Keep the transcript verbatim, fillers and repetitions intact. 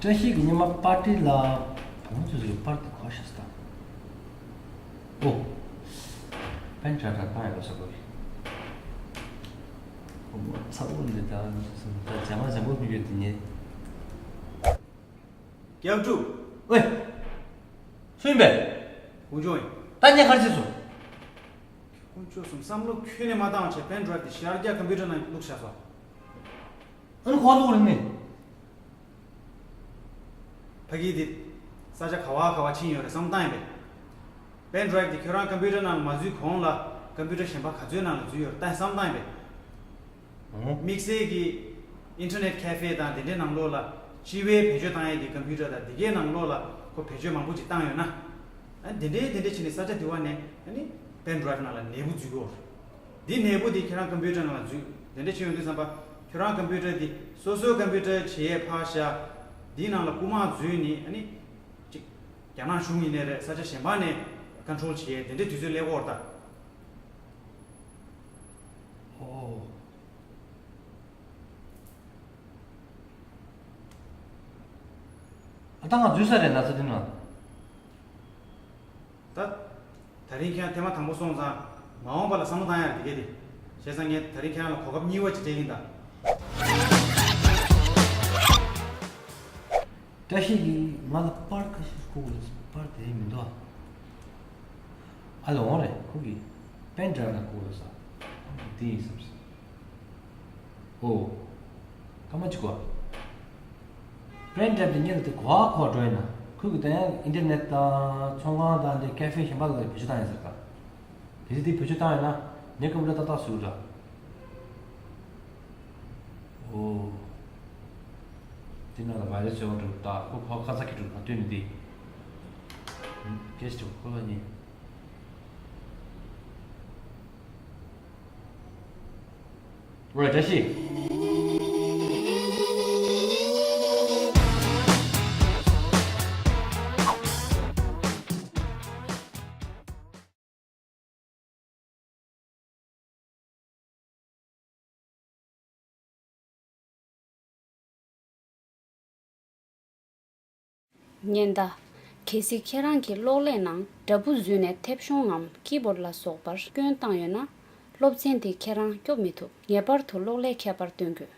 བཀྲ་ཤིས་ཀྱི་ཉི་མ་པར་ཏི་ལ་བུ་མོ་ཚོས་ཀྱི་པར་ཏི་གོ་ཤེས་སྟངས། ཨོ། པན་ཌ་རའིབ་བཏང་ཡོད་པ་ཟེར་གོ་རེད། བུ་མོ་ཚ་བོ་འདི་ད་ད་ཇ་མ་ཇ་མ་ཕུད་ཡོད་དེ་ཉེ། རྒྱག་ཕྲུག་ཨོའི། སུ་ཡིན་པས། དཀོན་མཆོག་ཡིན། ད་ངས་ག་རེ་བྱས་སོང་། དཀོན་མཆོག་གསུམ། བསམ་བློ་ཁྱོན་ནས་མ་བཏང་བྱས་པན་ཌ་རའིབ་དེ་ཞལ་རྒྱག་ཀམ་པུ་ཊར་ནང་བླུགས་བཞག་སོང་། ཨ་ནི་ཁོ་བླུགས་རིང་ནས། ཕ་གི་དེ་ས་ཆ་ག་བ་ག་བ་ཕྱིན་ཡོད་རེད་བསམ་བཏང་ཡིན་པས། པན་ཌ་རའིབ་དེ་ཁྱོད་རང་ཀམ་པུ་ཊར་ནང་ལ་མ་འཛུལ་གོང་ལ་ཀམ་པུ་ཊར་གཞན་པ་ག་ཚོད་ནང་ལ་འཛུལ་ཡོད་རེད་ད་བསམ་བཏང་ཡིན་པས། ཨོ། དམིགས་བསལ་གྱི་ཨིན་ཊར་ནེཊ་ཁེ་ཕེ་དང་དེ་འདྲའི་ནང་ལོགས་ལ་སྤྱི་པའི་བེད་སྤྱོད་བཏང་ཡས་ཀྱི་ཀམ་པུ་ཊར་དང་དེ་གའི་ནང་ལོགས་ལ་ཁོ་བེད་སྤྱོད་མང་པོ་ཅིག་བཏང་ཡོད་ན། ཨ་དེ་འདྲའི་དེ་འདྲའི་བྱས་ནས་ས་ཆ་དེ་བ་ནས་ཨ་ནི་པན་ཌ་རའིབ་ནང་ལ་ནད་འབུ་འཛུལ་གྱི་ཡོད་རེད། འདི་ནད་འབུ་དེ་ཁྱེད་རང་ཀམ་པུ་ཊར་ནང་ལ་འཛུལ་དེ་འདྲ་བྱས་ཡོང་དུས་ཙམ་པ་ཁྱོད་རང་ཀམ་པུ་ཊར་དེ་སོ་སོའི་ཀམ་པུ་ཊར་བྱས་ཡས་ཕར་བཞག་འདི་ནང་ལ་རྐུ་མ་འཛུལ་ནས་ཨ་ནི་ཅིག་རྒྱ་ནག་གཞུང་ཡིན་ནའི་རེད་ས་ཆ་གཞན་པ་ནས་ཀོན་ཊོལ་བྱས་ཡས་དེ་འདྲའི་དུས་ཚོད་སླེབས་ཀྱི་ཡོད་རེད་ད། ཨོ། ཨ་ད་ང་འཛུལ་ས་རེད་ན་ཚ་དེ་ན། ད། ད་རིང་ཁྱེད་རང་ཐེངས་མ་དང་པོ་སོང་ཙང་མ་འོངས་པ་ལ་བསམ་བློ་བཏང་ཡ་རེད་དེ་གས་དེ། བྱས་ཙང་ངས་ད་རིང་ཁྱེད་རང་ལ་གོ་སྐབས་གཉིས་པ་ཅིག་སྤྲད་ཀྱིན་གདའ། བཀྲ་ཤིས་ཀྱིས་ང་ལ་པར་ཁ་ཤས་བསྐུར་ཡོད། པར་དེ་མི་འདུག་ཨ། ཨ་ལོ་འོང་རེད་ཁོ་གིས་པན་ཌ་རའིབ་ལ་བསྐུར་ཡོད་ས། དེ་ཡིན་བསམ་སོང་། ཨོ། སྐར་མ་གཅིག་གོ། པན་ཌ་རའིབ་དེ་ཉིད་ལ་དེ་གོ་བ་གོ་འགྲོ་ཡིན་ན་ཁོ་གིས་ད་ཡང་ཨིན་ཊར་ནེཊ་དང་ཚོང་ཁང་དང་དེ་ཀེ་ཕེ་གཞན་པ་ལ་བེད་སྤྱོད་བཏང་ཡིན་ཟེར་ད། དེ་ཚེ་དེ་བེད་སྤྱོད་བཏང་ཡོད་ན་ངའི་ཀམ་པུ་ཊར་ཏག་ཏག་ཟུག་འདྲ། ཨོ། དེ་ནང་ལ་བྷའི་རས་ཡོད་འགྲོ་ད་ཁོ་ཁོ་ཁ་ཚ་གི་འགྲོ་ང་ལྟོས་ནས་དེ། ཀེ་སི་ཊི་ཁོ་ལ་ཉེ། ཨོ་རེད་བཀྲ་ཤིས། ཉེན་བརྡ། གལ་སྲིད་ཁྱེད་རང་གི་གློག་ཀླད་ནང་འདྲ་འབུ་འཛུལ་ནས་མཐེབ་གཞོང་ངམ་ཀི་བོར་ཌ་ལ་སོགས་པར་སྐྱོན་བཏང་ཡོད་ན། སློབ་ཚན་དེ་ཁྱེད་རང་སྐྱོབ་མི་ཐུབ། ངེས་པར་དུ་གློག་ཀླད་མཁས་པར་སྟོན་དགོས།